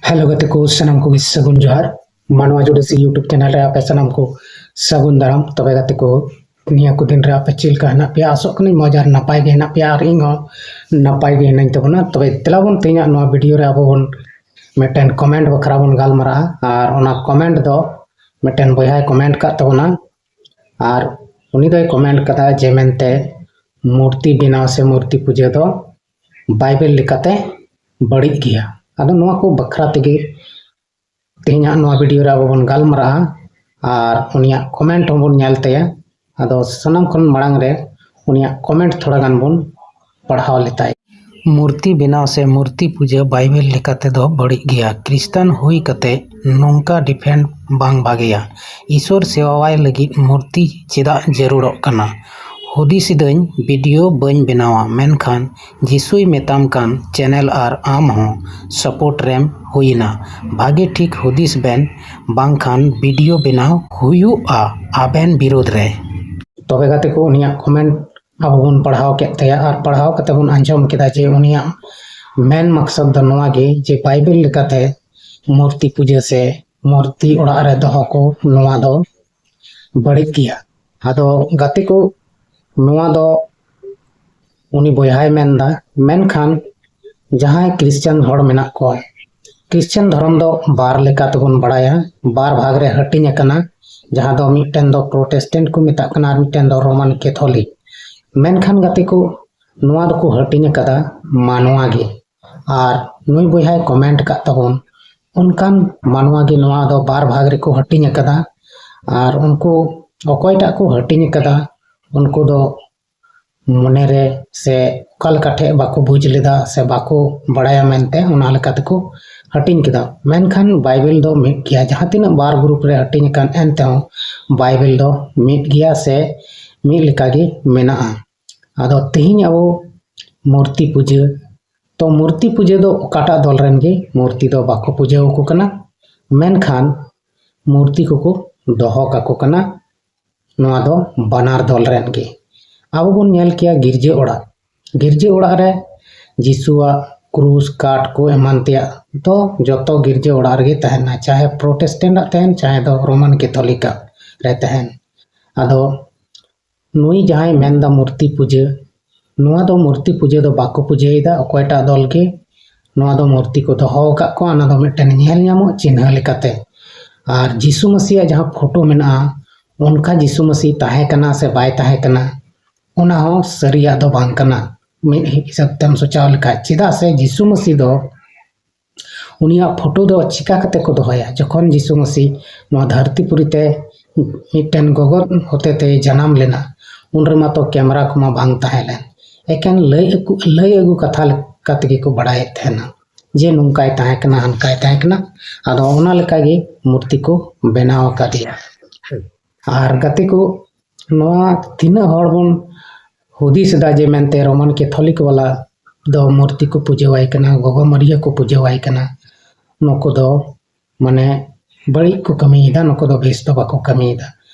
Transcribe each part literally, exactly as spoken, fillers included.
Hello ᱜᱟᱛᱮ ᱠᱚ, ᱥᱟᱱᱟᱢ ᱠᱚᱜᱮ ᱥᱟᱹᱜᱩᱱ ᱡᱚᱦᱟᱨ᱾ ᱢᱟᱱᱣᱟ ᱡᱳᱲᱤᱥᱤ YouTube ᱪᱮᱱᱮᱞ ᱨᱮ ᱟᱯᱮ ᱥᱟᱱᱟᱢ ᱠᱚ ᱥᱟᱹᱜᱩᱱ ᱫᱟᱨᱟᱢ᱾ ᱛᱚᱵᱮ ᱜᱟᱛᱮ ᱠᱚ, ᱱᱤᱭᱟᱹ ᱠᱚ ᱫᱤᱱ ᱨᱮ ᱟᱯᱮ ᱪᱮᱫ ᱞᱮᱠᱟ ᱦᱮᱱᱟᱜ ᱯᱮᱭᱟ? ᱟᱥᱚᱜ ᱠᱟᱹᱱᱟᱹᱧ ᱢᱚᱡᱽ ᱟᱨ ᱱᱟᱯᱟᱭ ᱜᱮ ᱦᱮᱱᱟᱜ ᱯᱮᱭᱟ ᱟᱨ ᱤᱧ ᱦᱚᱸ ᱱᱟᱯᱟᱭ ᱜᱮ ᱦᱮᱱᱟᱹᱧ ᱛᱟᱵᱚᱱᱟ᱾ ᱛᱚᱵᱮ ᱫᱮᱞᱟ ᱵᱚᱱ, ᱛᱮᱦᱮᱧᱟᱜ ᱱᱚᱣᱟ ᱵᱷᱤᱰᱤᱭᱳ ᱨᱮ ᱟᱵᱚ ᱵᱚᱱ ᱢᱤᱫᱴᱮᱱ ᱠᱚᱢᱮᱱᱴ ᱵᱟᱠᱷᱨᱟ ᱵᱚᱱ ᱜᱟᱞᱢᱟᱨᱟᱜᱼᱟ᱾ ᱟᱨ ᱚᱱᱟ ᱠᱚᱢᱮᱱᱴ ᱫᱚ ᱢᱤᱫᱴᱮᱱ ᱵᱚᱭᱦᱟᱭ ᱠᱚᱢᱮᱱᱴ ᱠᱟᱫ ᱛᱟᱵᱚᱱᱟ᱾ ᱟᱨ ᱩᱱᱤ ᱫᱚᱭ ᱠᱚᱢᱮᱱᱴ ᱠᱟᱫᱟ ᱡᱮ ᱢᱮᱱᱛᱮ ᱢᱩᱨᱛᱤ ᱵᱮᱱᱟᱣ ᱥᱮ ᱢᱩᱨᱛᱤ ᱯᱩᱡᱟᱹ ᱫᱚ ᱵᱟᱭᱵᱮᱞ ᱞᱮᱠᱟᱛᱮ ᱵᱟᱹᱲᱤᱡ ᱜᱮᱭᱟ᱾ ᱟᱫᱚ ᱱᱚᱣᱟ ᱠᱚ ᱵᱟᱠᱷᱨᱟ ᱛᱮᱜᱮ ᱛᱮᱦᱮᱧᱟᱜ ᱱᱚᱣᱟ ᱵᱷᱤᱰᱤᱭᱳ ᱨᱮ ᱟᱵᱚ ᱵᱚᱱ ᱜᱟᱞᱢᱟᱨᱟᱜᱼᱟ ᱟᱨ ᱩᱱᱤᱭᱟᱜ ᱠᱚᱢᱮᱱᱴ ᱦᱚᱸᱵᱚᱱ ᱧᱮᱞ ᱛᱟᱭᱟ᱾ ᱟᱫᱚ ᱥᱟᱱᱟᱢ ᱠᱷᱚᱱ ᱢᱟᱲᱟᱝ ᱨᱮ ᱩᱱᱤᱭᱟᱜ ᱠᱚᱢᱮᱱᱴ ᱛᱷᱚᱲᱟ ᱜᱟᱱ ᱵᱚᱱ ᱯᱟᱲᱦᱟᱣ ᱞᱮᱛᱟᱭ᱾ ᱢᱩᱨᱛᱤ ᱵᱮᱱᱟᱣ ᱥᱮ ᱢᱩᱨᱛᱤ ᱯᱩᱡᱟᱹ ᱵᱟᱭᱵᱮᱞ ᱞᱮᱠᱟ ᱛᱮᱫᱚ ᱵᱟᱹᱲᱤᱡ ᱜᱮᱭᱟ᱾ ᱠᱷᱨᱤᱥᱴᱟᱱ ᱦᱩᱭ ᱠᱟᱛᱮ ᱱᱚᱝᱠᱟ ᱰᱤᱯᱷᱮᱱᱰ ᱵᱟᱝ ᱵᱷᱟᱜᱮᱭᱟ᱾ ᱤᱥᱚᱨ ᱥᱮᱣᱟᱣᱟᱭ ᱞᱟᱹᱜᱤᱫ ᱢᱩᱨᱛᱤ ᱪᱮᱫᱟᱜ ᱡᱟᱹᱨᱩᱲᱚᱜ ᱠᱟᱱᱟ? ᱦᱩᱫᱤᱥ ᱤᱫᱟᱹᱧ ᱵᱷᱤᱰᱤᱭᱳ ᱵᱟᱹᱧ ᱵᱮᱱᱟᱣᱟ, ᱢᱮᱱᱠᱷᱟᱱ ᱡᱤᱥᱩᱭ ᱢᱮᱛᱟᱢ ᱠᱟᱱ ᱪᱮᱱᱮᱞ ᱟᱨ ᱟᱢ ᱦᱚᱸ ᱥᱟᱯᱳᱨᱴ ᱨᱮᱢ ᱦᱩᱭᱮᱱᱟ᱾ ᱵᱷᱟᱜᱮ ᱴᱷᱤᱠ ᱦᱩᱫᱤᱥ ᱵᱮᱱ, ᱵᱟᱝᱠᱷᱟᱱ ᱵᱷᱤᱰᱤᱭᱳ ᱵᱮᱱᱟᱣ ᱦᱩᱭᱩᱜᱼᱟ ᱟᱵᱮᱱ ᱵᱤᱨᱩᱫᱷ ᱨᱮ᱾ ᱛᱚᱵᱮ ᱜᱟᱛᱮ ᱠᱚ, ᱩᱱᱤᱭᱟᱜ ᱠᱚᱢᱮᱱᱴ ᱟᱵᱚ ᱵᱚᱱ ᱯᱟᱲᱦᱟᱣ ᱠᱮᱫ ᱛᱟᱭᱟ ᱟᱨ ᱯᱟᱲᱦᱟᱣ ᱠᱟᱛᱮ ᱵᱚᱱ ᱟᱸᱡᱚᱢ ᱠᱮᱫᱟ ᱡᱮ ᱩᱱᱤᱭᱟᱜ ᱢᱮᱱ ᱢᱟᱠᱥᱚᱫ ᱫᱚ ᱱᱚᱣᱟ ᱜᱮ ᱡᱮ ᱵᱟᱭᱵᱮᱞ ᱞᱮᱠᱟᱛᱮ ᱢᱩᱨᱛᱤ ᱯᱩᱡᱟᱹ ᱥᱮ ᱢᱩᱨᱛᱤ ᱚᱲᱟᱜ ᱨᱮ ᱫᱚᱦᱚ ᱠᱚ, ᱱᱚᱣᱟ ᱫᱚ ᱵᱟᱹᱲᱤᱡ ᱜᱮᱭᱟ᱾ ᱟᱫᱚ ᱜᱟᱛᱮ ᱠᱚ, ᱱᱚᱣᱟ ᱫᱚ ᱩᱱᱤ ᱵᱚᱭᱦᱟᱭ ᱢᱮᱱᱫᱟ, ᱢᱮᱱᱠᱷᱟᱱ ᱡᱟᱦᱟᱸᱭ ᱠᱷᱨᱤᱥᱪᱟᱱ ᱦᱚᱲ ᱢᱮᱱᱟᱜ ᱠᱚᱣᱟ, ᱠᱷᱨᱤᱥᱪᱟᱱ ᱫᱷᱚᱨᱚᱢ ᱫᱚ ᱵᱟᱨ ᱞᱮᱠᱟ ᱛᱮᱵᱚᱱ ᱵᱟᱲᱟᱭᱟ, ᱵᱟᱨ ᱵᱷᱟᱜᱽ ᱨᱮ ᱦᱟᱹᱴᱤᱧ ᱟᱠᱟᱱᱟ, ᱡᱟᱦᱟᱸ ᱫᱚ ᱢᱤᱫᱴᱮᱱ ᱫᱚ ᱯᱨᱚᱴᱮᱥᱴᱮᱱᱴ ᱠᱚ ᱢᱮᱛᱟᱜ ᱠᱟᱱᱟ ᱟᱨ ᱢᱤᱫᱴᱮᱱ ᱫᱚ ᱨᱳᱢᱟᱱ ᱠᱮᱛᱷᱚᱞᱤᱠ᱾ ᱢᱮᱱᱠᱷᱟᱱ ᱜᱟᱛᱮ ᱠᱚ, ᱱᱚᱣᱟ ᱫᱚᱠᱚ ᱦᱟᱹᱴᱤᱧ ᱟᱠᱟᱫᱟ ᱢᱟᱱᱣᱟ ᱜᱮ᱾ ᱟᱨ ᱱᱩᱭ ᱵᱚᱭᱦᱟᱭ ᱠᱚᱢᱮᱱᱴ ᱟᱠᱟᱫ ᱛᱟᱵᱚᱱ, ᱚᱱᱠᱟᱱ ᱢᱟᱱᱣᱟ ᱜᱮ ᱱᱚᱣᱟ ᱫᱚ ᱵᱟᱨ ᱵᱷᱟᱜᱽ ᱨᱮᱠᱚ ᱦᱟᱹᱴᱤᱧ ᱟᱠᱟᱫᱟ᱾ ᱟᱨ ᱩᱱᱠᱩ ᱚᱠᱚᱭᱴᱟᱜ ᱠᱚ ᱦᱟᱹᱴᱤᱧ ᱟᱠᱟᱫᱟ, ᱩᱱᱠᱩ ᱫᱚ ᱢᱚᱱᱮᱨᱮ ᱥᱮ ᱚᱠᱟ ᱞᱮᱠᱟ ᱴᱷᱮᱡ ᱵᱟᱠᱚ ᱵᱩᱡᱽ ᱞᱮᱫᱟ ᱥᱮ ᱵᱟᱠᱚ ᱵᱟᱲᱟᱭᱟ ᱢᱮᱱᱛᱮ, ᱚᱱᱟ ᱞᱮᱠᱟ ᱛᱮᱠᱚ ᱦᱟᱹᱴᱤᱧ ᱠᱮᱫᱟ᱾ ᱢᱮᱱᱠᱷᱟᱱ ᱵᱟᱭᱵᱮᱞ ᱫᱚ ᱢᱤᱫ ᱜᱮᱭᱟ, ᱡᱟᱦᱟᱸ ᱛᱤᱱᱟᱹᱜ ᱵᱟᱨ ᱜᱨᱩᱯ ᱨᱮ ᱦᱟᱹᱴᱤᱧ ᱟᱠᱟᱱ, ᱮᱱᱛᱮᱦᱚᱸ ᱵᱟᱭᱵᱮᱞ ᱫᱚ ᱢᱤᱫ ᱜᱮᱭᱟ ᱥᱮ ᱢᱤᱫ ᱞᱮᱠᱟᱜᱮ ᱢᱮᱱᱟᱜᱼᱟ᱾ ᱟᱫᱚ ᱛᱮᱦᱮᱧ ᱟᱵᱚ ᱢᱩᱨᱛᱤ ᱯᱩᱡᱟᱹ, ᱛᱚ ᱢᱩᱨᱛᱤ ᱯᱩᱡᱟᱹ ᱫᱚ ᱚᱠᱟᱴᱟᱜ ᱫᱚᱞ ᱨᱮᱱ ᱜᱮ ᱢᱩᱨᱛᱤ ᱫᱚ ᱵᱟᱠᱚ ᱯᱩᱡᱟᱹ ᱟᱠᱚ ᱠᱟᱱᱟ, ᱢᱮᱱᱠᱷᱟᱱ ᱢᱩᱨᱛᱤ ᱠᱚᱠᱚ ᱫᱚᱦᱚ ᱠᱟᱠᱚ ᱠᱟᱱᱟ᱾ ᱱᱚᱣᱟ ᱫᱚ ᱵᱟᱱᱟᱨ ᱫᱚᱞ ᱨᱮᱱ ᱜᱮ᱾ ᱟᱵᱚ ᱵᱚᱱ ᱧᱮᱞ ᱠᱮᱭᱟ ᱜᱤᱨᱡᱟᱹ ᱚᱲᱟᱜ, ᱜᱤᱨᱡᱟᱹ ᱚᱲᱟᱜ ᱨᱮ ᱡᱤᱥᱩᱣᱟᱜ ᱠᱨᱩᱥ, ᱠᱟᱴ ᱠᱚ ᱮᱢᱟᱱ ᱛᱮᱭᱟᱜ ᱫᱚ ᱡᱚᱛᱚ ᱜᱤᱨᱡᱟᱹ ᱚᱲᱟᱜ ᱨᱮᱜᱮ ᱛᱟᱦᱮᱱᱟ, ᱪᱟᱦᱮ ᱯᱨᱚᱴᱮᱥᱴᱮᱱᱴ ᱟᱜ ᱛᱟᱦᱮᱱ, ᱪᱟᱦᱮ ᱫᱚ ᱨᱳᱢᱟᱱ ᱠᱮᱛᱷᱚᱞᱤᱠ ᱟᱜ ᱨᱮ ᱛᱟᱦᱮᱱ᱾ ᱟᱫᱚ ᱱᱩᱭ ᱡᱟᱦᱟᱸᱭ ᱢᱮᱱᱫᱟ ᱢᱩᱨᱛᱤ ᱯᱩᱡᱟᱹ, ᱱᱚᱣᱟ ᱫᱚ ᱢᱩᱨᱛᱤ ᱯᱩᱡᱟᱹ ᱫᱚ ᱵᱟᱠᱚ ᱯᱩᱡᱟᱹᱭᱮᱫᱟ ᱚᱠᱚᱭᱴᱟᱜ ᱫᱚᱞ ᱜᱮ᱾ ᱱᱚᱣᱟ ᱫᱚ ᱢᱩᱨᱛᱤ ᱠᱚ ᱫᱚᱦᱚ ᱟᱠᱟᱫ ᱠᱚᱣᱟ, ᱚᱱᱟ ᱫᱚ ᱢᱤᱫᱴᱮᱱ ᱧᱮᱞ ᱧᱟᱢᱚᱜ ᱪᱤᱱᱦᱟᱹ ᱞᱮᱠᱟᱛᱮ᱾ ᱟᱨ ᱡᱤᱥᱩ ᱢᱟᱹᱥᱤᱭᱟᱜ ᱡᱟᱦᱟᱸ ᱯᱷᱳᱴᱳ ᱢᱮᱱᱟᱜᱼᱟ, ᱚᱱᱠᱟ ᱡᱤᱥᱩ ᱢᱟᱹᱥᱤ ᱛᱟᱦᱮᱸ ᱠᱟᱱᱟ ᱥᱮ ᱵᱟᱭ ᱛᱟᱦᱮᱸ ᱠᱟᱱᱟ, ᱚᱱᱟ ᱦᱚᱸ ᱥᱟᱹᱨᱤᱭᱟᱜ ᱫᱚ ᱵᱟᱝ ᱠᱟᱱᱟ ᱢᱤᱫ ᱦᱤᱥᱟᱹᱵ ᱛᱮᱢ ᱥᱚᱪᱟᱣ ᱞᱮᱠᱷᱟᱡ᱾ ᱪᱮᱫᱟᱜ ᱥᱮ ᱡᱤᱥᱩ ᱢᱟᱹᱥᱤ ᱫᱚ, ᱩᱱᱤᱭᱟᱜ ᱯᱷᱳᱴᱳ ᱫᱚ ᱪᱤᱠᱟ ᱠᱟᱛᱮ ᱠᱚ ᱫᱚᱦᱚᱭᱟ? ᱡᱚᱠᱷᱚᱱ ᱡᱤᱥᱩ ᱢᱟᱹᱥᱤ ᱱᱚᱣᱟ ᱫᱷᱟᱹᱨᱛᱤ ᱯᱩᱨᱤ ᱛᱮ ᱢᱤᱫᱴᱮᱱ ᱜᱚᱜᱚ ᱦᱚᱛᱮ ᱛᱮ ᱡᱟᱱᱟᱢ ᱞᱮᱱᱟ, ᱩᱱ ᱨᱮᱢᱟ ᱛᱚ ᱠᱮᱢᱮᱨᱟ ᱠᱚᱢᱟ ᱵᱟᱝ ᱛᱟᱦᱮᱸ ᱞᱮᱱ᱾ ᱮᱠᱮᱱ ᱞᱟᱹᱭ ᱟᱹᱜᱩ, ᱞᱟᱹᱭ ᱟᱹᱜᱩ ᱠᱟᱛᱷᱟ ᱞᱮᱠᱟ ᱛᱮᱜᱮ ᱠᱚ ᱵᱟᱲᱟᱭᱮᱫ ᱛᱟᱦᱮᱱᱟ ᱡᱮ ᱱᱚᱝᱠᱟᱭ ᱛᱟᱦᱮᱸ ᱠᱟᱱᱟ, ᱦᱟᱱᱠᱟᱭ ᱛᱟᱦᱮᱸ ᱠᱟᱱᱟ᱾ ᱟᱫᱚ ᱚᱱᱟ ᱞᱮᱠᱟ ᱜᱮ ᱢᱩᱨᱛᱤ ᱠᱚ ᱵᱮᱱᱟᱣ ᱟᱠᱟᱫᱮᱭᱟ᱾ ᱟᱨ ᱜᱟᱛᱮ ᱠᱚ, ᱱᱚᱣᱟ ᱛᱤᱱᱟᱹᱜ ᱦᱚᱲ ᱵᱚᱱ ᱦᱩᱫᱤᱥ ᱮᱫᱟ ᱡᱮ ᱢᱮᱱᱛᱮ ᱨᱳᱢᱟᱱ ᱠᱮᱛᱷᱚᱞᱤᱠ ᱵᱟᱞᱟ ᱫᱚ ᱢᱩᱨᱛᱤ ᱠᱚ ᱯᱩᱡᱟᱹᱣᱟᱭ ᱠᱟᱱᱟ, ᱜᱚᱜᱚ ᱢᱟᱹᱨᱤᱭᱟᱹ ᱠᱚ ᱯᱩᱡᱟᱹᱣᱟᱭ ᱠᱟᱱᱟ, ᱱᱩᱠᱩ ᱫᱚ ᱢᱟᱱᱮ ᱵᱟᱹᱲᱤᱡ ᱠᱚ ᱠᱟᱹᱢᱤᱭᱮᱫᱟ, ᱱᱩᱠᱩ ᱫᱚ ᱵᱮᱥ ᱫᱚ ᱵᱟᱠᱚ ᱠᱟᱹᱢᱤᱭᱮᱫᱟ᱾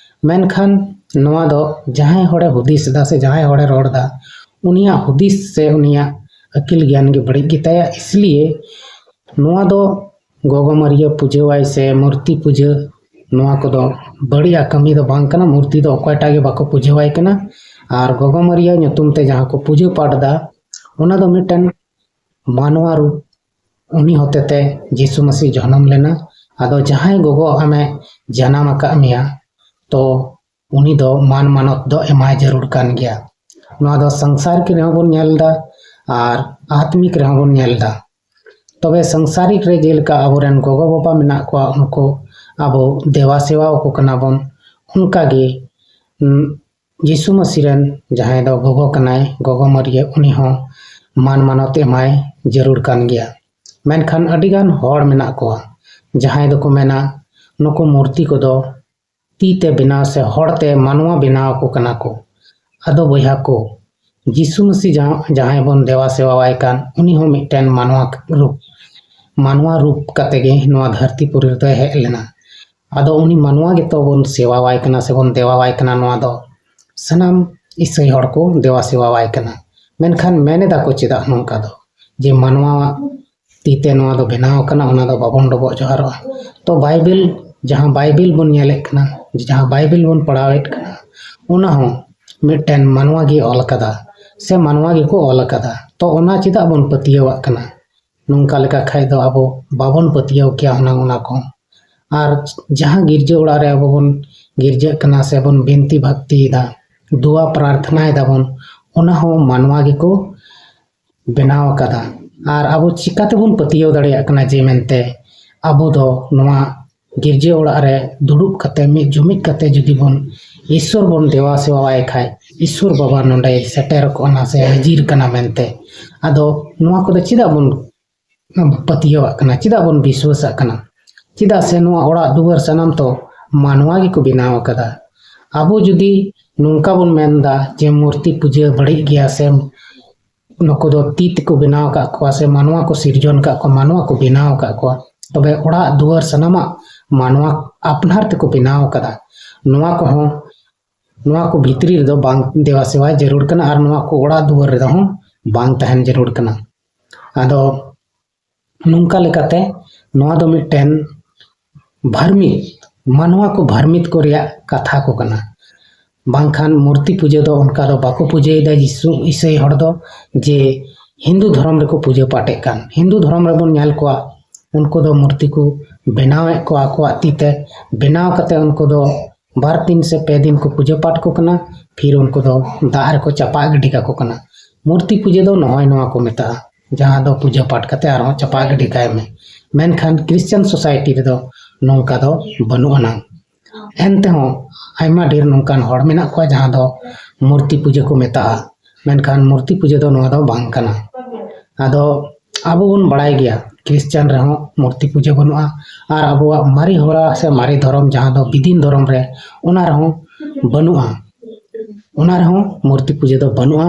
ᱢᱮᱱᱠᱷᱟᱱ ᱱᱚᱣᱟ ᱫᱚ ᱡᱟᱦᱟᱸᱭ ᱦᱚᱲᱮ ᱦᱩᱫᱤᱥ ᱮᱫᱟ ᱥᱮ ᱡᱟᱦᱟᱸᱭ ᱦᱚᱲᱮ ᱨᱚᱲ ᱮᱫᱟ, ᱩᱱᱤᱭᱟᱜ ᱦᱩᱫᱤᱥ ᱥᱮ ᱩᱱᱤᱭᱟᱜ ᱟᱹᱠᱤᱞ ᱜᱮᱭᱟᱱ ᱜᱮ ᱵᱟᱹᱲᱤᱡ ᱜᱮᱛᱟᱭᱟ᱾ ᱤᱥᱞᱤᱭᱮ ᱱᱚᱣᱟ ᱫᱚ ᱜᱚᱜᱚ ᱢᱟᱹᱨᱤᱭᱟᱹ ᱯᱩᱡᱟᱹᱣᱟᱭ ᱥᱮ ᱢᱩᱨᱛᱤ ᱯᱩᱡᱟᱹ, ᱱᱚᱣᱟ ᱠᱚᱫᱚ ᱵᱟᱹᱲᱤᱡᱟᱜ ᱠᱟᱹᱢᱤ ᱫᱚ ᱵᱟᱝ ᱠᱟᱱᱟ᱾ ᱢᱩᱨᱛᱤ ᱫᱚ ᱚᱠᱚᱭᱴᱟᱜ ᱜᱮ ᱵᱟᱠᱚ ᱯᱩᱡᱟᱹᱣᱟᱭ ᱠᱟᱱᱟ᱾ ᱟᱨ ᱜᱚᱜᱚ ᱢᱟᱹᱨᱤᱭᱟᱹ ᱧᱩᱛᱩᱢ ᱛᱮ ᱡᱟᱦᱟᱸ ᱠᱚ ᱯᱩᱡᱟᱹ ᱯᱟᱴ ᱮᱫᱟ, ᱚᱱᱟ ᱫᱚ ᱢᱤᱫᱴᱮᱱ ᱢᱟᱱᱣᱟ ᱨᱩᱯ, ᱩᱱᱤ ᱦᱚᱛᱮᱛᱮ ᱡᱤᱥᱩ ᱢᱟᱹᱥᱤ ᱡᱚᱱᱚᱢ ᱞᱮᱱᱟ᱾ ᱟᱫᱚ ᱡᱟᱦᱟᱸᱭ ᱜᱚᱜᱚ ᱟᱢᱮ ᱡᱟᱱᱟᱢ ᱟᱠᱟᱫ ᱢᱮᱭᱟ, ᱛᱚ ᱩᱱᱤ ᱫᱚ ᱢᱟᱱ ᱢᱟᱱᱚᱛ ᱫᱚ ᱮᱢᱟᱭ ᱡᱟᱹᱨᱩᱲ ᱠᱟᱱ ᱜᱮᱭᱟ᱾ ᱱᱚᱣᱟ ᱫᱚ ᱥᱚᱝᱥᱟᱨᱤᱠ ᱨᱮᱦᱚᱸ ᱵᱚᱱ ᱧᱮᱞ ᱮᱫᱟ ᱟᱨ ᱟᱛᱢᱤᱠ ᱨᱮᱦᱚᱸ ᱵᱚᱱ ᱧᱮᱞ ᱮᱫᱟ᱾ ᱛᱚᱵᱮ ᱥᱚᱝᱥᱟᱨᱤᱠ ᱨᱮ ᱡᱮᱞᱮᱠᱟ ᱟᱵᱚᱨᱮᱱ ᱜᱚᱜᱚ ᱵᱟᱵᱟ ᱢᱮᱱᱟᱜ ᱠᱚᱣᱟ, ᱩᱱᱠᱩ ᱟᱵᱚ ᱫᱮᱵᱟ ᱥᱮᱵᱟ ᱟᱠᱚ ᱠᱟᱱᱟ ᱵᱚᱱ, ᱚᱱᱠᱟᱜᱮ, ᱩᱸ, ᱡᱤᱥᱩ ᱢᱟᱹᱥᱤ ᱨᱮᱱ ᱡᱟᱦᱟᱸᱭ ᱫᱚ ᱜᱚᱜᱚ ᱠᱟᱱᱟᱭ, ᱜᱚᱜᱚ ᱢᱟᱹᱨᱤᱭᱟᱹ, ᱩᱱᱤ ᱦᱚᱸ ᱢᱟᱱ ᱢᱟᱱᱚᱛ ᱮᱢᱟᱭ ᱡᱟᱹᱨᱩᱲ ᱠᱟᱱ ᱜᱮᱭᱟ᱾ ᱢᱮᱱᱠᱷᱟᱱ ᱟᱹᱰᱤᱜᱟᱱ ᱦᱚᱲ ᱢᱮᱱᱟᱜ ᱠᱚᱣᱟ ᱡᱟᱦᱟᱸᱭ ᱫᱚᱠᱚ ᱢᱮᱱᱟ ᱱᱩᱠᱩ ᱢᱩᱨᱛᱤ ᱠᱚᱫᱚ ᱛᱤ ᱛᱮ ᱵᱮᱱᱟᱣ ᱥᱮ ᱦᱚᱲ ᱛᱮ ᱢᱟᱱᱣᱟ ᱵᱮᱱᱟᱣ ᱟᱠᱚ ᱠᱟᱱᱟ ᱠᱚ᱾ ᱟᱫᱚ ᱵᱚᱭᱦᱟ ᱠᱚ, ᱡᱤᱥᱩ ᱢᱟᱹᱥᱤ ᱡᱟᱦᱟᱸ, ᱡᱟᱦᱟᱸᱭ ᱵᱚᱱ ᱫᱮᱵᱟ ᱥᱮᱵᱟᱣᱟᱭ ᱠᱟᱱ, ᱩᱱᱤ ᱦᱚᱸ ᱢᱤᱫᱴᱮᱱ ᱢᱟᱱᱣᱟ ᱨᱩᱯ, ᱢᱟᱱᱣᱟ ᱨᱩᱯ ᱠᱟᱛᱮ ᱜᱮ ᱱᱚᱣᱟ ᱫᱷᱟᱹᱨᱛᱤ ᱯᱩᱨᱤ ᱨᱮᱫᱚᱭ ᱦᱮᱡ ᱞᱮᱱᱟ᱾ ᱟᱫᱚ ᱩᱱᱤ ᱢᱟᱱᱣᱟ ᱜᱮᱛᱚ ᱵᱚᱱ ᱥᱮᱵᱟᱣᱟᱭ ᱠᱟᱱᱟ ᱥᱮᱵᱚᱱ ᱫᱮᱵᱟᱣᱟᱭ ᱠᱟᱱᱟ, ᱱᱚᱣᱟ ᱫᱚ ᱥᱟᱱᱟᱢ ᱤᱥᱟᱹᱭ ᱦᱚᱲ ᱠᱚ ᱫᱮᱵᱟ ᱥᱮᱵᱟᱣᱟᱭ ᱠᱟᱱᱟ᱾ ᱢᱮᱱᱠᱷᱟᱱ ᱢᱮᱱ ᱮᱫᱟ ᱠᱚ ᱪᱮᱫᱟᱜ ᱱᱚᱝᱠᱟ ᱫᱚ? ᱡᱮ ᱢᱟᱱᱣᱟᱣᱟᱜ ᱛᱤ ᱛᱮ ᱱᱚᱣᱟ ᱫᱚ ᱵᱮᱱᱟᱣ ᱟᱠᱟᱱᱟ, ᱚᱱᱟ ᱫᱚ ᱵᱟᱵᱚᱱ ᱰᱚᱵᱚᱜ ᱡᱚᱦᱟᱨᱚᱜᱼᱟ᱾ ᱛᱚ ᱵᱟᱭᱵᱮᱞ, ᱡᱟᱦᱟᱸ ᱵᱟᱭᱵᱮᱞ ᱵᱚᱱ ᱧᱮᱞᱮᱫ ᱠᱟᱱᱟ, ᱡᱟᱦᱟᱸ ᱵᱟᱭᱵᱮᱞ ᱵᱚᱱ ᱯᱟᱲᱦᱟᱣᱮᱫ ᱠᱟᱱᱟ, ᱚᱱᱟ ᱦᱚᱸ ᱢᱤᱫᱴᱮᱱ ᱢᱟᱱᱣᱟ ᱜᱮ ᱚᱞ ᱟᱠᱟᱫᱟ ᱥᱮ ᱢᱟᱱᱣᱟ ᱜᱮᱠᱚ ᱚᱞ ᱟᱠᱟᱫᱟ᱾ ᱛᱚ ᱚᱱᱟ ᱪᱮᱫᱟᱜ ᱵᱚᱱ ᱯᱟᱹᱛᱭᱟᱹᱣᱟᱜ ᱠᱟᱱᱟ? ᱱᱚᱝᱠᱟ ᱞᱮᱠᱟ ᱠᱷᱟᱡ ᱫᱚ ᱟᱵᱚ ᱵᱟᱵᱚᱱ ᱯᱟᱹᱛᱭᱟᱹᱣ ᱠᱮᱭᱟ ᱦᱩᱱᱟᱹᱝ ᱚᱱᱟ ᱠᱚ᱾ ᱟᱨ ᱡᱟᱦᱟᱸ ᱜᱤᱨᱡᱟᱹ ᱚᱲᱟᱜ ᱨᱮ ᱟᱵᱚ ᱵᱚᱱ ᱜᱤᱨᱡᱟᱹᱜ ᱠᱟᱱᱟ ᱥᱮ ᱵᱚᱱ ᱵᱤᱱᱛᱤ ᱵᱷᱟᱠᱛᱤᱭᱮᱫᱟ, ᱫᱩᱣᱟ ᱯᱨᱟᱨᱛᱷᱱᱟᱭ ᱫᱟᱵᱚᱱ, ᱚᱱᱟ ᱦᱚᱸ ᱢᱟᱱᱣᱟ ᱜᱮᱠᱚ ᱵᱮᱱᱟᱣ ᱟᱠᱟᱫᱟ᱾ ᱟᱨ ᱟᱵᱚ ᱪᱤᱠᱟ ᱛᱮᱵᱚᱱ ᱯᱟᱹᱛᱭᱟᱹᱣ ᱫᱟᱲᱮᱭᱟᱜ ᱠᱟᱱᱟ ᱡᱮ ᱢᱮᱱᱛᱮ ᱟᱵᱚ ᱫᱚ ᱱᱚᱣᱟ ᱜᱤᱨᱡᱟᱹ ᱚᱲᱟᱜ ᱨᱮ ᱫᱩᱲᱩᱵ ᱠᱟᱛᱮ, ᱢᱤᱫ ᱡᱩᱢᱤᱫ ᱠᱟᱛᱮ ᱡᱩᱫᱤ ᱵᱚᱱ ᱤᱥᱥᱚᱨ ᱵᱚᱱ ᱫᱮᱣᱟ ᱥᱮᱣᱟᱣᱟᱭ ᱠᱷᱟᱡ, ᱤᱥᱥᱚᱨ ᱵᱟᱵᱟ ᱱᱚᱰᱮᱭ ᱥᱮᱴᱮᱨ ᱠᱚᱜ ᱠᱟᱱᱟ ᱥᱮ ᱦᱟᱹᱡᱤᱨ ᱠᱟᱱᱟ ᱢᱮᱱᱛᱮ᱾ ᱟᱫᱚ ᱱᱚᱣᱟ ᱠᱚᱫᱚ ᱪᱮᱫᱟᱜ ᱵᱚᱱ ᱯᱟᱹᱛᱭᱟᱹᱣᱟᱜ ᱠᱟᱱᱟ, ᱪᱮᱫᱟᱜ ᱵᱚᱱ ᱵᱤᱥᱣᱟᱥᱟᱜ ᱠᱟᱱᱟ? ᱪᱮᱫᱟᱜ ᱥᱮ ᱱᱚᱣᱟ ᱚᱲᱟᱜ ᱫᱩᱣᱟᱹᱨ ᱥᱟᱱᱟᱢ ᱛᱚ ᱢᱟᱱᱣᱟ ᱜᱮᱠᱚ ᱵᱮᱱᱟᱣ ᱟᱠᱟᱫᱟ᱾ ᱟᱵᱚ ᱡᱩᱫᱤ ᱱᱚᱝᱠᱟ ᱵᱚᱱ ᱢᱮᱱᱫᱟ ᱡᱮ ᱢᱩᱨᱛᱤ ᱯᱩᱡᱟᱹ ᱵᱟᱹᱲᱤᱡ ᱜᱮᱭᱟ ᱥᱮ ᱱᱩᱠᱩ ᱫᱚ ᱛᱤ ᱛᱮᱠᱚ ᱵᱮᱱᱟᱣ ᱟᱠᱟᱫ ᱠᱚᱣᱟ ᱥᱮ ᱢᱟᱱᱣᱟ ᱠᱚ ᱥᱤᱨᱡᱚᱱ ᱟᱠᱟᱫ ᱠᱚᱣᱟ, ᱢᱟᱱᱣᱟ ᱠᱚ ᱵᱮᱱᱟᱣ ᱟᱠᱟᱫ ᱠᱚᱣᱟ, ᱛᱚᱵᱮ ᱚᱲᱟᱜ ᱫᱩᱣᱟᱹᱨ ᱥᱟᱱᱟᱢᱟᱜ ᱢᱟᱱᱣᱟ ᱟᱯᱱᱟᱨ ᱛᱮᱠᱚ ᱵᱮᱱᱟᱣ ᱟᱠᱟᱫᱟ᱾ ᱱᱚᱣᱟ ᱠᱚᱦᱚᱸ, ᱱᱚᱣᱟ ᱠᱚ ᱵᱷᱤᱛᱨᱤ ᱨᱮᱫᱚ ᱵᱟᱝ ᱫᱮᱣᱟ ᱥᱮᱣᱟ ᱡᱟᱹᱨᱩᱲ ᱠᱟᱱᱟ ᱟᱨ ᱱᱚᱣᱟ ᱠᱚ ᱚᱲᱟᱜ ᱫᱩᱣᱟᱹᱨ ᱨᱮᱫᱚ ᱦᱚᱸ ᱵᱟᱝ ᱛᱟᱦᱮᱱ ᱡᱟᱹᱨᱩᱲ ᱠᱟᱱᱟ᱾ ᱟᱫᱚ ᱱᱚᱝᱠᱟ ᱞᱮᱠᱟᱛᱮ ᱱᱚᱣᱟ ᱫᱚ ᱢᱤᱫᱴᱮᱱ ᱵᱷᱨᱢᱤᱛ, ᱢᱟᱱᱣᱟ ᱠᱚ ᱵᱷᱨᱢᱤᱛ ᱠᱚ ᱨᱮᱭᱟᱜ ᱠᱟᱛᱷᱟ ᱠᱚ ᱠᱟᱱᱟ᱾ ᱵᱟᱝᱠᱷᱟᱱ ᱢᱩᱨᱛᱤ ᱯᱩᱡᱟᱹ ᱫᱚ ᱚᱱᱠᱟ ᱫᱚ ᱵᱟᱠᱚ ᱯᱩᱡᱟᱹᱭᱮᱫᱟ ᱡᱤᱥᱩ ᱤᱥᱟᱹᱭ ᱦᱚᱲ ᱫᱚ, ᱡᱮ ᱦᱤᱱᱫᱩ ᱫᱷᱚᱨᱚᱢ ᱨᱮᱠᱚ ᱯᱩᱡᱟᱹ ᱯᱟᱴᱮᱫ ᱠᱟᱱ᱾ ᱦᱤᱱᱫᱩ ᱫᱷᱚᱨᱚᱢ ᱨᱮᱵᱚᱱ ᱧᱮᱞ ᱠᱚᱣᱟ, ᱩᱱᱠᱩ ᱫᱚ ᱢᱩᱨᱛᱤ ᱠᱚ ᱵᱮᱱᱟᱣᱮᱫ ᱠᱚᱣᱟ ᱟᱠᱚᱣᱟᱜ ᱛᱤ ᱛᱮ, ᱵᱮᱱᱟᱣ ᱠᱟᱛᱮ ᱩᱱᱠᱩ ᱫᱚ ᱵᱟᱨ ᱫᱤᱱ ᱥᱮ ᱯᱮ ᱫᱤᱱ ᱠᱚ ᱯᱩᱡᱟᱹ ᱯᱟᱴ ᱠᱚ ᱠᱟᱱᱟ, ᱯᱷᱤᱨ ᱩᱱᱠᱩ ᱫᱚ ᱫᱟᱜ ᱨᱮᱠᱚ ᱪᱟᱯᱟᱫ ᱜᱤᱰᱤ ᱠᱟᱠᱚ ᱠᱟᱱᱟ᱾ ᱢᱩᱨᱛᱤ ᱯᱩᱡᱟᱹ ᱫᱚ ᱱᱚᱜᱼᱚᱭ ᱱᱚᱣᱟ ᱠᱚ ᱢᱮᱛᱟᱜᱼᱟ, ᱡᱟᱦᱟᱸ ᱫᱚ ᱯᱩᱡᱟᱹ ᱯᱟᱴ ᱠᱟᱛᱮ ᱟᱨᱦᱚᱸ ᱪᱟᱯᱟᱫ ᱜᱤᱰᱤ ᱠᱟᱭ ᱢᱮ᱾ ᱢᱮᱱᱠᱷᱟᱱ ᱠᱷᱨᱤᱥᱪᱟᱱ ᱥᱳᱥᱟᱭᱴᱤ ᱨᱮᱫᱚ ᱱᱚᱝᱠᱟ ᱫᱚ ᱵᱟᱹᱱᱩᱜ ᱟᱱᱟᱝ᱾ ᱮᱱᱛᱮᱦᱚᱸ ᱟᱭᱢᱟ ᱰᱷᱮᱨ ᱱᱚᱝᱠᱟᱱ ᱦᱚᱲ ᱢᱮᱱᱟᱜ ᱠᱚᱣᱟ ᱡᱟᱦᱟᱸ ᱫᱚ ᱢᱩᱨᱛᱤ ᱯᱩᱡᱟᱹ ᱠᱚ ᱢᱮᱛᱟᱜᱼᱟ, ᱢᱮᱱᱠᱷᱟᱱ ᱢᱩᱨᱛᱤ ᱯᱩᱡᱟᱹ ᱫᱚ ᱱᱚᱣᱟ ᱫᱚ ᱵᱟᱝ ᱠᱟᱱᱟ᱾ ᱟᱫᱚ ᱟᱵᱚ ᱵᱚᱱ ᱵᱟᱲᱟᱭ ᱜᱮᱭᱟ, ᱠᱷᱨᱤᱥᱪᱟᱱ ᱨᱮᱦᱚᱸ ᱢᱩᱨᱛᱤ ᱯᱩᱡᱟᱹ ᱵᱟᱹᱱᱩᱜᱼᱟ, ᱟᱨ ᱟᱵᱚᱣᱟᱜ ᱢᱟᱨᱮ ᱦᱚᱨᱟ ᱥᱮ ᱢᱟᱨᱮ ᱫᱷᱚᱨᱚᱢ ᱡᱟᱦᱟᱸ ᱫᱚ ᱵᱤᱫᱤᱱ ᱫᱷᱚᱨᱚᱢ ᱨᱮ, ᱚᱱᱟ ᱨᱮᱦᱚᱸ ᱵᱟᱹᱱᱩᱜᱼᱟ᱾ ᱚᱱᱟ ᱨᱮᱦᱚᱸ ᱢᱩᱨᱛᱤ ᱯᱩᱡᱟᱹ ᱫᱚ ᱵᱟᱹᱱᱩᱜᱼᱟ᱾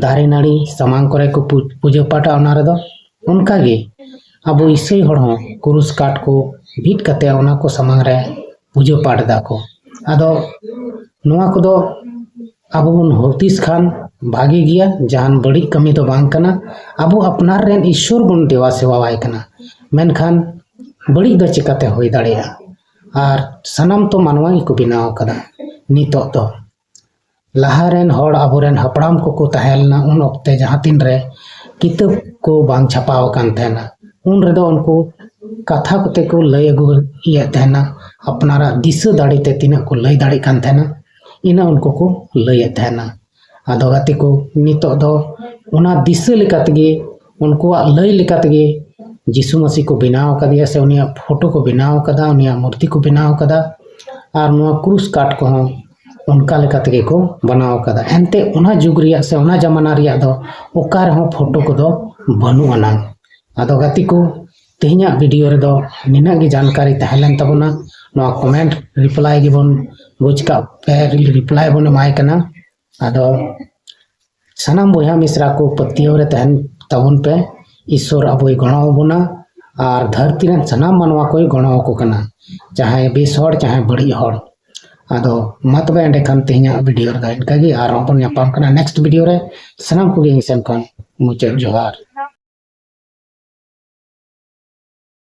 ᱫᱟᱨᱮ ᱱᱟᱹᱲᱤ ᱥᱟᱢᱟᱝ ᱠᱚᱨᱮ ᱠᱚ ᱯᱩ-, ᱯᱩᱡᱟᱹ ᱯᱟᱴᱟ᱾ ᱚᱱᱟ ᱨᱮᱫᱚ ᱚᱱᱠᱟᱜᱮ ᱟᱵᱚ ᱤᱥᱟᱹᱭ ᱦᱚᱲ ᱦᱚᱸ ᱠᱩᱨᱩᱥ ᱠᱟᱴ ᱠᱚ ᱵᱤᱫ ᱠᱟᱛᱮ ᱚᱱᱟ ᱠᱚ ᱥᱟᱢᱟᱝ ᱨᱮ ᱯᱩᱡᱟᱹ ᱯᱟᱴ ᱮᱫᱟ ᱠᱚ᱾ ᱟᱫᱚ ᱱᱚᱣᱟ ᱠᱚᱫᱚ ᱟᱵᱚ ᱵᱚᱱ ᱦᱩᱫᱤᱥ ᱠᱷᱟᱱ ᱵᱷᱟᱜᱮ ᱜᱮᱭᱟ, ᱡᱟᱦᱟᱱ ᱵᱟᱹᱲᱤᱡ ᱠᱟᱹᱢᱤ ᱫᱚ ᱵᱟᱝ ᱠᱟᱱᱟ᱾ ᱟᱵᱚ ᱟᱯᱱᱟᱨ ᱨᱮᱱ ᱤᱥᱥᱚᱨ ᱵᱚᱱ ᱫᱮᱵᱟ ᱥᱮᱵᱟᱣᱟᱭ ᱠᱟᱱᱟ, ᱢᱮᱱᱠᱷᱟᱱ ᱵᱟᱹᱲᱤᱡ ᱫᱚ ᱪᱤᱠᱟᱛᱮ ᱦᱩᱭ ᱫᱟᱲᱮᱭᱟᱜᱼᱟ? ᱟᱨ ᱥᱟᱱᱟᱢ ᱛᱚ ᱢᱟᱱᱣᱟ ᱜᱮᱠᱚ ᱵᱮᱱᱟᱣ ᱟᱠᱟᱫᱟ᱾ ᱱᱤᱛᱚᱜ ᱫᱚ ᱞᱟᱦᱟ ᱨᱮᱱ ᱦᱚᱲ, ᱟᱵᱚᱨᱮᱱ ᱦᱟᱯᱲᱟᱢ ᱠᱚᱠᱚ ᱛᱟᱦᱮᱸ ᱞᱮᱱᱟ, ᱩᱱ ᱚᱠᱛᱮ ᱡᱟᱦᱟᱸ ᱛᱤᱱ ᱨᱮ ᱠᱤᱛᱟᱹᱵ ᱠᱚ ᱵᱟᱝ ᱪᱷᱟᱯᱟᱣ ᱟᱠᱟᱱ ᱛᱟᱦᱮᱱᱟ, ᱩᱱ ᱨᱮᱫᱚ ᱩᱱᱠᱩ ᱠᱟᱛᱷᱟ ᱠᱚᱛᱮ ᱠᱚ ᱞᱟᱹᱭ ᱟᱹᱜᱩᱭᱮᱫ ᱛᱟᱦᱮᱱᱟ᱾ ᱟᱯᱱᱟᱨᱟᱜ ᱫᱤᱥᱟᱹ ᱫᱟᱲᱮ ᱛᱮ ᱛᱤᱱᱟᱹᱜ ᱠᱚ ᱞᱟᱹᱭ ᱫᱟᱲᱮᱭᱟᱜ ᱠᱟᱱ ᱛᱟᱦᱮᱱᱟ, ᱤᱱᱟᱹ ᱩᱱᱠᱩ ᱠᱚ ᱞᱟᱹᱭᱮᱫ ᱛᱟᱦᱮᱱᱟ᱾ ᱟᱫᱚ ᱜᱟᱛᱮ ᱠᱚ, ᱱᱤᱛᱚᱜ ᱫᱚ ᱚᱱᱟ ᱫᱤᱥᱟᱹ ᱞᱮᱠᱟ ᱛᱮᱜᱮ, ᱩᱱᱠᱩᱣᱟᱜ ᱞᱟᱹᱭ ᱞᱮᱠᱟ ᱛᱮᱜᱮ ᱡᱤᱥᱩ ᱢᱟᱹᱥᱤ ᱠᱚ ᱵᱮᱱᱟᱣ ᱟᱠᱟᱫᱮᱭᱟ, ᱥᱮ ᱩᱱᱤᱭᱟᱜ ᱯᱷᱳᱴᱳ ᱠᱚ ᱵᱮᱱᱟᱣ ᱟᱠᱟᱫᱟ, ᱩᱱᱤᱭᱟᱜ ᱢᱩᱨᱛᱤ ᱠᱚ ᱵᱮᱱᱟᱣ ᱟᱠᱟᱫᱟ᱾ ᱟᱨ ᱱᱚᱣᱟ ᱠᱨᱩᱥ ᱠᱟᱴ ᱠᱚᱦᱚᱸ ᱚᱱᱠᱟ ᱞᱮᱠᱟ ᱛᱮᱜᱮ ᱠᱚ ᱵᱮᱱᱟᱣ ᱟᱠᱟᱫᱟ᱾ ᱮᱱᱛᱮ ᱚᱱᱟ ᱡᱩᱜᱽ ᱨᱮᱭᱟᱜ ᱥᱮ ᱚᱱᱟ ᱡᱟᱢᱟᱱᱟ ᱨᱮᱭᱟᱜ ᱫᱚ ᱚᱠᱟ ᱨᱮᱦᱚᱸ ᱯᱷᱳᱴᱳ ᱠᱚᱫᱚ ᱵᱟᱹᱱᱩᱜ ᱟᱱᱟᱝ᱾ ᱟᱫᱚ ᱜᱟᱛᱮ ᱠᱚ, ᱛᱮᱦᱮᱧᱟᱜ ᱵᱷᱤᱰᱤᱭᱳ ᱨᱮᱫᱚ ᱱᱤᱱᱟᱹᱜ ᱜᱮ ᱡᱟᱱᱠᱟᱨᱤ ᱛᱟᱦᱮᱸ ᱞᱮᱱ ᱛᱟᱵᱚᱱᱟ᱾ ᱱᱚᱣᱟ ᱠᱚᱢᱮᱱᱴ ᱨᱤᱯᱞᱟᱭ ᱜᱮᱵᱚᱱ ᱵᱩᱡᱽ ᱠᱟᱜ ᱯᱮ, ᱨᱤᱯᱞᱟᱭ ᱵᱚᱱ ᱮᱢᱟᱭ ᱠᱟᱱᱟ᱾ ᱟᱫᱚ ᱥᱟᱱᱟᱢ ᱵᱚᱭᱦᱟ ᱢᱤᱥᱨᱟ ᱠᱚ ᱯᱟᱹᱛᱭᱟᱹᱣ ᱨᱮ ᱛᱟᱦᱮᱱ ᱛᱟᱵᱚᱱ ᱯᱮ᱾ ᱤᱥᱥᱚᱨ ᱟᱵᱚᱭ ᱜᱚᱲᱚ ᱟᱵᱚᱱᱟ ᱟᱨ ᱫᱷᱟᱹᱨᱛᱤ ᱨᱮᱱ ᱥᱟᱱᱟᱢ ᱢᱟᱱᱣᱟ ᱠᱚᱭ ᱜᱚᱲᱚ ᱟᱠᱚ ᱠᱟᱱᱟ, ᱪᱟᱦᱮ ᱵᱮᱥ ᱦᱚᱲ ᱪᱟᱦᱮ ᱵᱟᱹᱲᱤᱡ ᱦᱚᱲ᱾ ᱟᱫᱚ ᱢᱟ ᱛᱚᱵᱮ ᱮᱸᱰᱮᱠᱷᱟᱱ ᱛᱮᱦᱮᱧᱟᱜ ᱵᱷᱤᱰᱤᱭᱳ ᱨᱮᱫᱚ ᱤᱱᱠᱟᱹ ᱜᱮ, ᱟᱨᱦᱚᱸ ᱵᱚᱱ ᱧᱟᱯᱟᱢ ᱠᱟᱱᱟ ᱱᱮᱠᱥᱴ ᱵᱷᱤᱰᱤᱭᱳ ᱨᱮ᱾ ᱥᱟᱱᱟᱢ ᱠᱚᱜᱮ ᱤᱧ ᱥᱮᱱ ᱠᱷᱚᱱ ᱢᱩᱪᱟᱹᱫ ᱡᱚᱦᱟᱨ᱾